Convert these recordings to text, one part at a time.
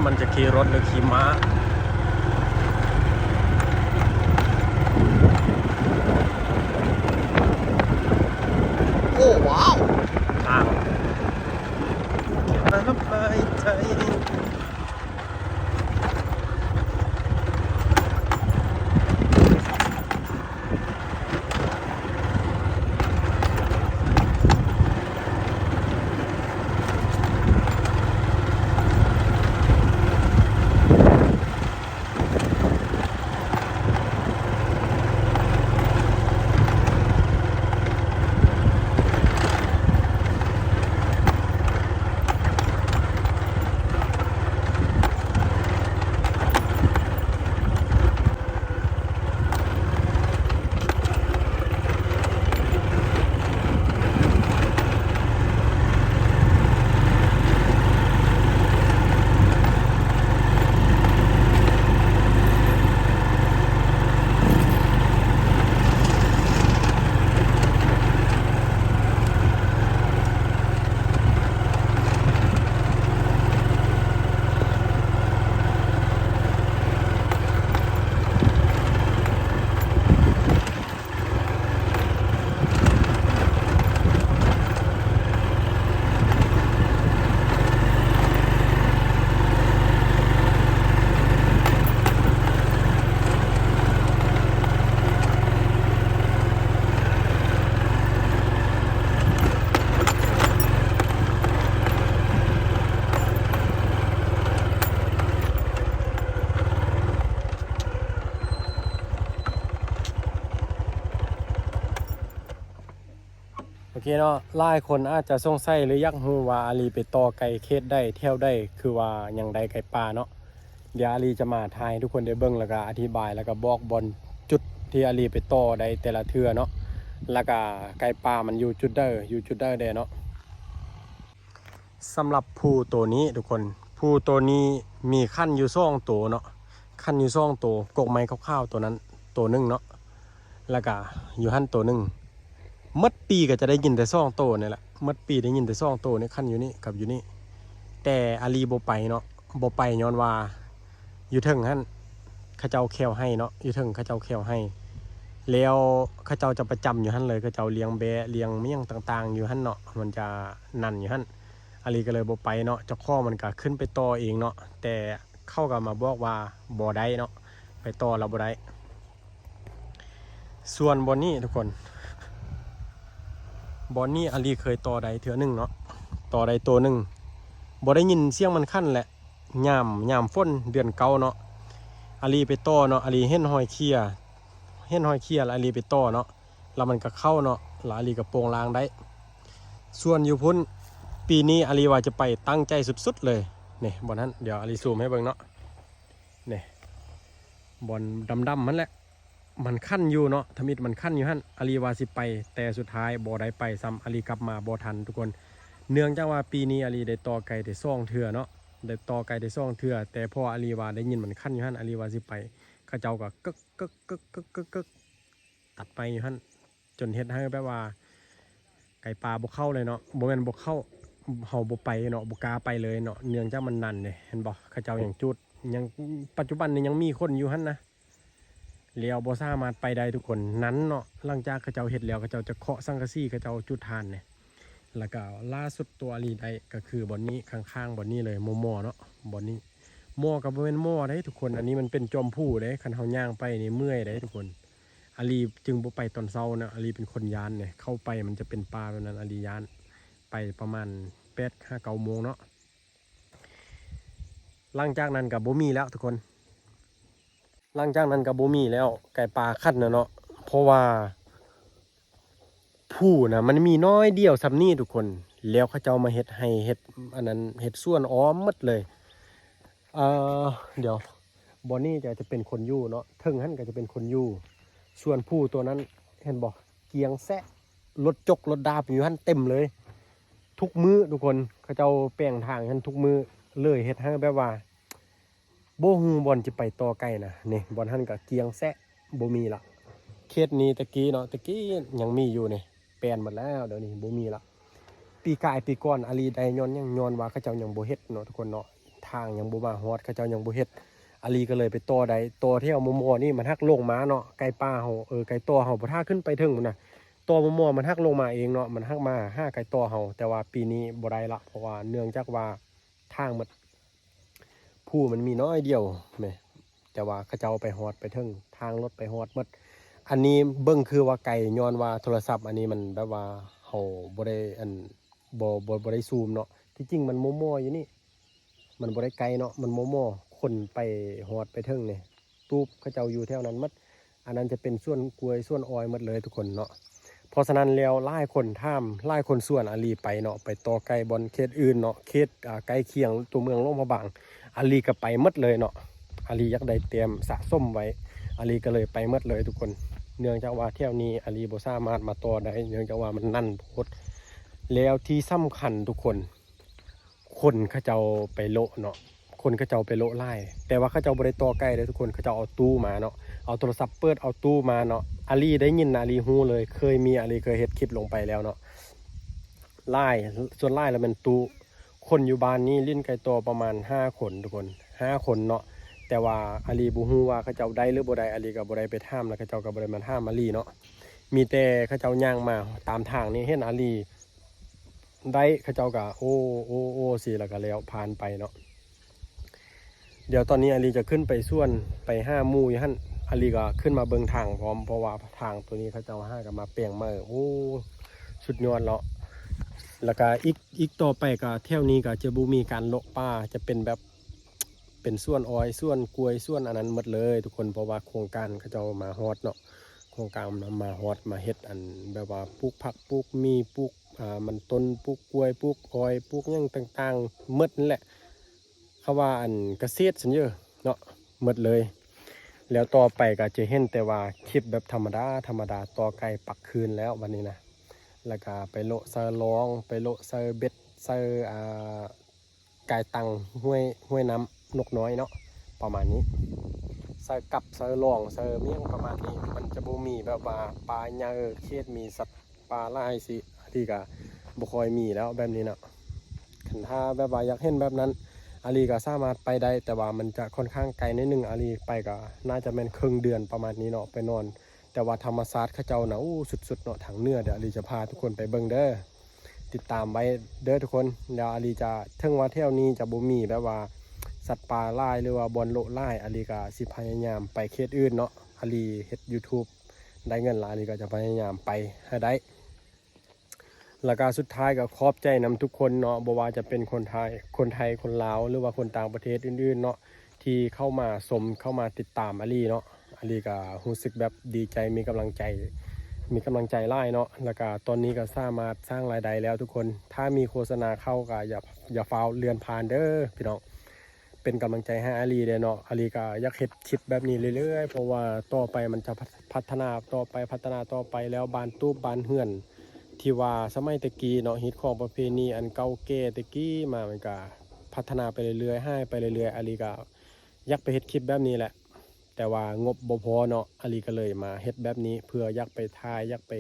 ມັນຈະຂີ່ລົດ ຫຼື ຂີ່ມ້າ. ໂອ້ ວ້າວ ທາງ ໂອເຄເນາະ, ຫຼາຍຄົນອາດຈະສົງໄສ ຫຼື ຢາກຮູ້ວ່າອາລີໄປຕໍ່ໄກ່ເຂດໃດ ແຖວໃດ ຄືວ່າຫຍັງໄດ້ໄກ່ປ່າເນາະ. ດຽວອາລີຈະມາຖ່າຍໃຫ້ທຸກຄົນໄດ້ເບິ່ງ ແລ້ວກະອະທິບາຍ ແລ້ວກະບອກບ່ອນຈຸດທີ່ອາລີໄປຕໍ່ໄດ້ແຕ່ລະເທື່ອເນາະ, ແລ້ວກະໄກ່ປ່າມັນຢູ່ຈຸດໃດ ຢູ່ຈຸດໃດແດ່ເນາະ. ສຳລັບພູໂຕນີ້ທຸກຄົນ, ພູໂຕນີ້ມີຂັນຢູ່ສອງໂຕເນາະ, ຂັນຢູ່ສອງໂຕ, ກົກໄມ້ຂາວໆໂຕນັ້ນໂຕໜຶ່ງເນາະ, ແລ້ວກະຢູ່ຫັ້ນໂຕໜຶ່ງ. ໝົດປີກໍຈະໄດ້ຍິນແຕ່ສອງໂຕນີ້ແຫຼະ, ໝົດປີໄດ້ຍິນແຕ່ສອງໂຕນີ້, ຂັນຢູ່ນີ້ກັບຢູ່ນີ້. ແຕ່ອາລີບໍ່ໄປເນາະ, ບໍ່ໄປຍ້ອນວ່າຢູ່ເທິງຫັ້ນເຂົາເຈົ້າແຂ້ວໄຮ່ເນາະ, ຢູ່ເທິງເຂົາເຈົ້າແຂ້ວໄຮ່, ແລ້ວເຂົາເຈົ້າຈະປະຈຳຢູ່ຫັ້ນເລີຍ, ເຂົາເຈົ້າລ້ຽງແບ້ ລ້ຽງຫຍັງຕ່າງໆຢູ່ຫັ້ນເນາະ, ມັນຈະນັ້ນຢູ່ຫັ້ນ. ອາລີກໍເລີຍບໍ່ໄປເນາະ, ເຈົ້າຂອງມັນກໍຂຶ້ນໄປຕໍ່ເອງເນາະ, ແຕ່ເຂົາກໍມາບອກວ່າບໍ່ໄດ້ເນາະ, ໄປຕໍ່ລາວບໍ່ໄດ້. ສ່ວນບ່ອນນີ້ທຸກຄົນ, ບ່ອນນີ້ອາລີເຄີຍຕໍ່ໄດ້ເທື່ອໜຶ່ງເນາະ, ຕໍ່ໄດ້ໂຕໜຶ່ງ, ບໍ່ໄດ້ຍິນສຽງມັນຂັນແຫຼະ. ຍາມ ຍາມຝົນເດືອນເກົ້າເນາະ, ອາລີໄປຕໍ່ເນາະ, ອາລີເຫັນຮອຍເຂ່ຍ ເຫັນຮອຍເຂ່ຍແລ້ວອາລີໄປຕໍ່ເນາະ, ແລ້ວມັນກໍເຂົ້າເນາະ, ແລ້ວອາລີກໍໂປງລາງໄດ້. ສ່ວນຢູ່ພຸ້ນ ປີນີ້ອາລີວ່າຈະໄປຕັ້ງໃຈສຸດໆເລີຍ. ນີ້ ບ່ອນນັ້ນ, ດຽວອາລີຊູມໃຫ້ເບິ່ງເນາະ, ນີ້ ບ່ອນດຳໆຫັ້ນແຫຼະ. ມັນຂັນຢູ່ເນາະ, ທຳອິດມັນຂັນຢູ່ຫັ້ນ. ອາລີວ່າຊິໄປ, ແຕ່ສຸດທ້າຍບໍ່ໄດ້ໄປຊ້ຳ, ອາລີກັບມາບໍ່ທັນທຸກຄົນ. ເນື່ອງຈາກວ່າປີນີ້ອາລີໄດ້ຕໍ່ໄກ່ໄດ້ສອງເທື່ອເນາະ, ໄດ້ຕໍ່ໄກ່ໄດ້ສອງເທື່ອ, ແຕ່ພໍອາລີວ່າໄດ້ຍິນມັນຂັນຢູ່ຫັ້ນ, ອາລີວ່າຊິໄປ, ເຂົາເຈົ້າກໍກຶກ ກຶກ ກຶກ ກຶກ ກຶກ ຕັດໄມ້ຢູ່ຫັ້ນ, ຈົນເຮັດໃຫ້ແບບວ່າໄກ່ປ່າບໍ່ເຂົ້າເລີຍເນາະ, ບໍ່ແມ່ນບໍ່ເຂົ້າ, ເຮົາບໍ່ໄປເນາະ, ບໍ່ກ້າໄປເລີຍເນາະ, ເນື່ອງຈາກມັນນັ້ນເດ້. ເຫັນບໍ່? ເຂົາເຈົ້າຍັງຈູດ, ຍັງ, ປັດຈຸບັນນີ້ຍັງມີຄົນຢູ່ຫັ້ນນະ. ແລ້ວບໍ່ສາມາດໄປໄດ້ທຸກຄົນ, ນັ້ນເນາະ. ຫຼັງຈາກເຂົາເຈົ້າເຮັດແລ້ວ, ເຂົາເຈົ້າຈະເຄາະສັງກະສີ, ເຂົາເຈົ້າຈຸດຖ່ານນີ້. ແລ້ວກໍລ່າສຸດຕົວອາລີໄດ້ກໍຄືບ່ອນນີ້, ຂ້າງໆບ່ອນນີ້ເລີຍ, ໝໍໆເນາະ, ບ່ອນນີ້. ໝໍກໍບໍ່ແມ່ນໝໍເດ້ທຸກຄົນ, ອັນນີ້ມັນເປັນຈອມພູເດ້, ຄັນເຮົາຍ່າງໄປນີ້ເມື່ອຍເດ້ທຸກຄົນ. ອາລີຈຶ່ງບໍ່ໄປຕອນເຊົ້ານະ, ອາລີເປັນຄົນຢ້ານເດ້, ເຂົ້າໄປມັນຈະເປັນປ່າແບບນັ້ນ, ອາລີຢ້ານ. ໄປປະມານແປດຫາເກົ້າໂມງເນາະ. ຫຼັງຈາກນັ້ນກໍບໍ່ມີແລ້ວທຸກຄົນ, ຫຼັງຈາກນັ້ນກໍບໍ່ມີແລ້ວ, ໄກ່ປ່າຂັນນະເນາະ, ເພາະວ່າພູນະມັນມີໜ້ອຍດຽວສ່ຳນີ້ທຸກຄົນ, ແລ້ວເຂົາເຈົ້າມາເຮັດໄຮ່ ເຮັດອັນນັ້ນ ເຮັດສວນອ້ອມໝົດເລີຍ. ເອີ ດຽວ ບ່ອນນີ້ຈະ ຈະເປັນຄົນຢູ່ເນາະ, ເທິງຫັ້ນກໍຈະເປັນຄົນຢູ່, ສ່ວນພູຕົວນັ້ນ ເຫັນບໍ່? ກຽງແຊະ, ລົດຈົກລົດດາບຢູ່ຫັ້ນເຕັມເລີຍ ທຸກມື້ທຸກຄົນ, ເຂົາເຈົ້າແປງທາງຫັ້ນທຸກມື້, ເລີຍເຮັດໃຫ້ແບບວ່າບໍ່ຮູ້ບ່ອນຈະໄປຕໍ່ໄກນະ. ນີ້ ບ່ອນຫັ້ນກໍກຽງແຊະ ບໍ່ມີລະ. ເຂດນີ້ແຕ່ກີ້ເນາະ, ແຕ່ກີ້ຍັງມີຢູ່ນີ້, ແປນໝົດແລ້ວ, ດຽວນີ້ບໍ່ມີລະ. ປີກາຍປີກ່ອນອາລີໄດ້ຍ້ອນຫຍັງ? ຍ້ອນວ່າເຂົາເຈົ້າຍັງບໍ່ເຮັດເນາະທຸກຄົນເນາະ, ໄ ທາງຍັງບໍ່ມາຮອດ ເຂົາເຈົ້າຍັງບໍ່ເຮັດ. ອາລີກໍເລີຍໄປຕໍ່ໄດ້ ຕໍ່ແຖວໝໍ່ໆນີ້ ມັນຫັກລົງມາເນາະ ໄກ່ປ່າເຮົາ ເອີ ໄກ່ຕໍ່ເຮົາບໍ່ຖ້າຂຶ້ນໄປເທິງພຸ້ນນະ ຕໍ່ໝໍ່ໆມັນຫັກລົງມາເອງເນາະ ມັນຫັກມາຫາໄກ່ຕໍ່ເຮົາ. ແຕ່ວ່າປີນີ້ບໍ່ໄດ້ລະ ເພາະວ່າເນື່ອງຈາກວ່າທາງມັນ ພູມັນມີໜ້ອຍດຽວແມ ແຕ່ວ່າເຂົາເຈົ້າໄປຮອດໄປເຖິງ ທາງລົດໄປຮອດໝົດ. ອັນນີ້ເບິ່ງຄືວ່າໄກ ຍ້ອນວ່າໂທລະສັບອັນນີ້ມັນແບບວ່າເຮົາບໍ່ໄດ້ ອັນ ບໍ່ ບໍ່ ບໍ່ໄດ້ຊູມເນາະ. ທີ່ຈິງມັນໝໍ່ໆຢູ່ນີ້ ມັນບໍ່ໄດ້ໄກເນາະ ມັນໝໍ່ໆ ຄົນໄປຮອດໄປເຖິງນີ້ ຕູບເຂົາເຈົ້າຢູ່ແຖວນັ້ນໝົດ. ອັນນັ້ນຈະເປັນສວນກ້ວຍສວນອ້ອຍໝົດເລີຍທຸກຄົນເນາະ. ເພາະສະນັ້ນແລ້ວ ຫຼາຍຄົນຖາມ ຫຼາຍຄົນຊວນອາລີໄປເນາະ ໄປຕໍ່ໄກ່ບ່ອນເຂດອື່ນເນາະ ເຂດ ອ່າ ໃກ້ຄຽງຕົວເມືອງຫຼວງພະບາງ ອາລີກໍໄປໝົດເລີຍເນາະ. ອາລີຢາກໄດ້ແຕ້ມສະສົມໄວ້ ອາລີກໍເລີຍໄປໝົດເລີຍທຸກຄົນ. ເນື່ອງຈາກວ່າແຖວນີ້ອາລີບໍ່ສາມາດມາຕໍ່ໄດ້ ເນື່ອງຈາກວ່າມັນໜັນໂພດ. ແລ້ວທີ່ສຳຄັນທຸກຄົນ ຄົນເຂົາເຈົ້າໄປໂລະເນາະ ຄົນເຂົາເຈົ້າໄປໂລະຫຼາຍ ແຕ່ວ່າເຂົາເຈົ້າບໍ່ໄດ້ຕໍ່ໄກ່ເດ້ທຸກຄົນ ເຂົາເຈົ້າເອົາຕູ້ມາເນາະ ເອົາໂທລະສັບເປີດເອົາຕູ້ມາເນາະ. ອາລີໄດ້ຍິນ ອາລີຮູ້ເລີຍ ເຄີຍມີ ອາລີເຄີຍເຮັດຄລິບລົງໄປແລ້ວເນາະ. ຫຼາຍ ສ່ວນຫຼາຍແລ້ວແມ່ນຕູ້ ຄົນຢູ່ບ້ານນີ້ຫຼິ້ນໄກ່ຕໍ່ປະມານຫ້າຄົນທຸກຄົນ ຫ້າຄົນເນາະ. ແຕ່ວ່າອາລີບໍ່ຮູ້ວ່າເຂົາເຈົ້າໄດ້ຫຼືບໍ່ໄດ້ ອາລີກໍບໍ່ໄດ້ໄປຖາມ ແລ້ວເຂົາເຈົ້າກໍບໍ່ໄດ້ມາຖາມອາລີເນາະ. ມີແຕ່ເຂົາເຈົ້າຍ່າງມາຕາມທາງນີ້ ເຫັນອາລີ ໄດ້ ເຂົາເຈົ້າກໍໂອ້ ໂອ້ ໂອ້ ຊິ ແລ້ວກໍແລ້ວຜ່ານໄປເນາະ. ດຽວຕອນນີ້ອາລີຈະຂຶ້ນໄປສວນ ໄປຫາໝູ່ຢູ່ຫັ້ນ ອາລີກໍຂຶ້ນມາເບິ່ງທາງພ້ອມ ເພາະວ່າທາງໂຕນີ້ເຂົາເຈົ້າຫາກໍມາແປງໃໝ່ ໂອ້ ສຸດຍອດເນາະ. ແລ້ວກໍອີກ ອີກຕໍ່ໄປກໍແຖວນີ້ກໍຈະບໍ່ມີການເລາະປ່າ ຈະເປັນແບບ ເປັນສວນອ້ອຍ ສວນກ້ວຍ ສວນອັນນັ້ນໝົດເລີຍທຸກຄົນ ເພາະວ່າໂຄງການເຂົາເຈົ້າມາຮອດເນາະ ໂຄງການມາຮອດ ມາເຮັດອັນແບບວ່າປູກຜັກ ປູກໝີ່ ປູກ ອ່າ ມັນຕົ້ນ ປູກກ້ວຍ ປູກອ້ອຍ ປູກຫຍັງຕ່າງໆໝົດນັ້ນແຫຼະ. ເຂົາວ່າອັນກະເສດຊັ້ນເດີເນາະ ໝົດເລີຍ. ແລ້ວຕໍ່ໄປກໍຈະເຫັນແຕ່ວ່າຄລິບແບບທຳມະດາ ທຳມະດາ ຕໍ່ໄກ່ປັກຄືນແລ້ວບັດນີ້ນະ. ແລ້ວກໍໄປໂລະໃສ່ລອງ ໄປໂລະໃສ່ເບັດ ໃສ່ ອ່າ ກາຍຕັງຫ້ວຍ ຫ້ວຍນ້ຳນົກນ້ອຍເນາະ ປະມານນີ້ ໃສ່ກັບ ໃສ່ລອງ ໃສ່ໝີ່ ປະມານນີ້. ມັນຈະບໍ່ມີແບບວ່າປ່າໃຫຍ່ ເຂດມີສັດປ່າຫຼາຍຊິ ອາລີກະບໍ່ຄ່ອຍມີແລ້ວແບບນີ້ເນາະ. ຄັນຖ້າແບບວ່າຢາກເຫັນແບບນັ້ນ ອາລີກະສາມາດໄປໄດ້ ແຕ່ວ່າມັນຈະຄ່ອນຂ້າງໄກໜ້ອຍໜຶ່ງ ອາລີໄປກະໜ້າຈະແມ່ນເຄິ່ງເດືອນປະມານນີ້ເນາະ ໄປນອນ. ແຕ່ວ່າທຳມະຊາດເຂົາເຈົ້ານະ ໂອ້ ສຸດໆເນາະ ທາງເໜືອ. ດຽວອາລີຈະພາທຸກຄົນໄປເບິ່ງເດີ ຕິດຕາມໄວ້ເດີທຸກຄົນ. ແລ້ວອາລີຈະ ເຖິງວ່າແຖວນີ້ຈະບໍ່ມີແບບວ່າສັດປ່າຫຼາຍ ຫຼືວ່າບ່ອນໂລະຫຼາຍ ອາລີກະຊິພະຍາຍາມໄປເຂດອື່ນເນາະ. ອາລີເຮັດ YouTube ໄດ້ເງິນລະ ອາລີກະຈະພະຍາຍາມໄປໃຫ້ໄດ້. ແລ້ວກະສຸດທ້າຍກະຂອບໃຈນຳທຸກຄົນເນາະ ບໍ່ວ່າຈະເປັນຄົນໄທ ຄົນໄທ ຄົນລາວ ຫຼືວ່າຄົນຕ່າງປະເທດອື່ນໆເນາະ ທີ່ເຂົ້າມາຊົມ ເຂົ້າມາຕິດຕາມອາລີເນາະ. ອາລີກະຮູ້ສຶກແບບດີໃຈ ມີກຳລັງໃຈ ມີກຳລັງໃຈຫຼາຍເນາະ. ແລ້ວກະຕອນນີ້ກະສາມາດສ້າງລາຍໄດ້ແລ້ວທຸກຄົນ. ຖ້າມີໂຄສະນາເຂົ້າກະຢ່າ ຢ່າຟ້າວເລື່ອນຜ່ານເດີພີ່ນ້ອງ. ເປັນກຳລັງໃຈໃຫ້ອາລີແດ່ເນາະ. ອາລີກໍຢາກເຮັດຄລິບແບບນີ້ເລື້ອຍໆ ເພາະວ່າຕໍ່ໄປມັນຈະພັດ ພັດທະນາຕໍ່ໄປ ພັດທະນາຕໍ່ໄປ ແລ້ວບ້ານຕູບບ້ານເຮືອນທີ່ວ່າສະໄໝແຕ່ກີ້ເນາະ ຮີດຄອງປະເພນີອັນເກົ່າແກ່ແຕ່ກີ້ມາ ມັນກໍພັດທະນາໄປເລື້ອຍໆ ຫາຍໄປເລື້ອຍໆ. ອາລີກໍຢາກໄປເຮັດຄລິບແບບນີ້ແຫຼະ ແຕ່ວ່າງົບບໍ່ພໍເນາະ. ອາລີກໍເລີຍມາເຮັດແບບນີ້ ເພື່ອຢາກໄປຖ່າຍ ຢາກໄປ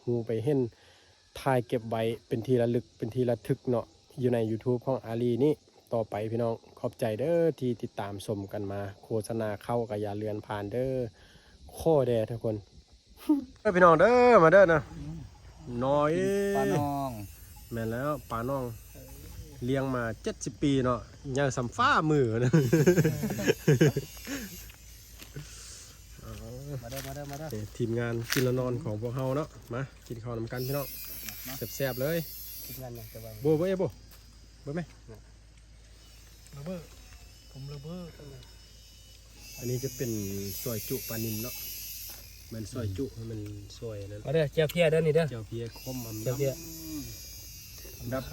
ຮູ້ໄປເຫັນ ຖ່າຍເກັບໄວ້ເປັນທີ່ລະລຶກ ເປັນທີ່ລະທຶກເນາະ ຢູ່ໃນ YouTube ຂອງອາລີນີ້ຕໍ່ໄປພີ່ນ້ອງ. ຂອບໃຈເດີທີ່ຕິດຕາມຊົມກັນມາ. ໂຄສະນາເຂົ້າກໍຢ່າເລື່ອນຜ່ານເດີ ຂໍແດ່ທຸກຄົນ. ເດີພີ່ນ້ອງເດີ ມາເດີນະ ນ້ອຍ ປາໜອງ. ແມ່ນແລ້ວ ປາໜອງ ລ້ຽງມາເຈັດສິບປີເນາະ ໃຫຍ່ສ່ຳຝ່າມື. ມາເດີ ມາເດີ ມາເດີ. ນີ້ທີມງານກິນແລ້ວນອນຂອງພວກເຮົາເນາະ ມາ ກິນເຂົ້ານຳກັນພີ່ນ້ອງ. ມາ ແຊບໆເລີຍ. ທີມງານຫຍັງຈະວ່າ ໂບ ໂບ ເອ ໂບ ເບິ່ງແມະ ລະເບີ ຜົມລະເບີ. ອັນນີ້ຈະເປັນຊອຍຈຸປານິນເນາະ ແມ່ນຊອຍຈຸ ໃຫ້ມັນຊອຍນັ້ນ. ມາເດີ ແຈ່ວເພຍເດີນີ້ເດີ ແຈ່ວເພຍຂົມອຳ ແຈ່ວເພຍ ແບບ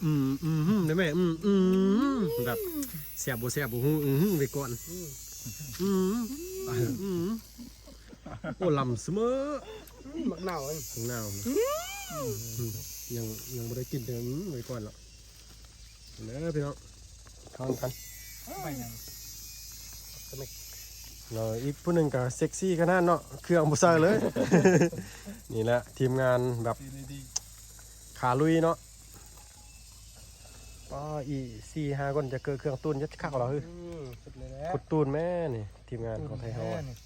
ອືມ ອືມ ໄດ້ແມະ ອືມ ອືມ ແບບແຊບບໍ່ແຊບບໍ່ຮູ້ ອືມ ໄວ້ກ່ອນ ອືມ ອືມ ໂອ້ ລ້ຳສະເໝີ ໝາກນາວ ໝາກນາວ ອືມ ຍັງ ຍັງບໍ່ໄດ້ກິນເທື່ອ ອືມ ໄວ້ກ່ອນເນາະ. ເດີພີ່ນ້ອງ ເຂົ້ານຳກັນ ເນາະ. ອີກຜູ້ໜຶ່ງກໍເຊັກຊີຂະໜາດເນາະ ເຄື່ອງບໍ່ໃສ່ເລີຍ. ນີ້ແຫຼະທີມງານແບບຂາລຸຍເນາະ. ປ ອໍ ອີ່ສີ່ຫ້າຄົນຈະເກີເຄື່ອງຕູນ ເຮັດຄັກລະ. ອືມ ສຸດເລີຍແຫຼະ ຂຸດຕູນແມ່ນີ້ ທີມງານຂອງໄທເຮົາ. ຕູນແມ່ນີ້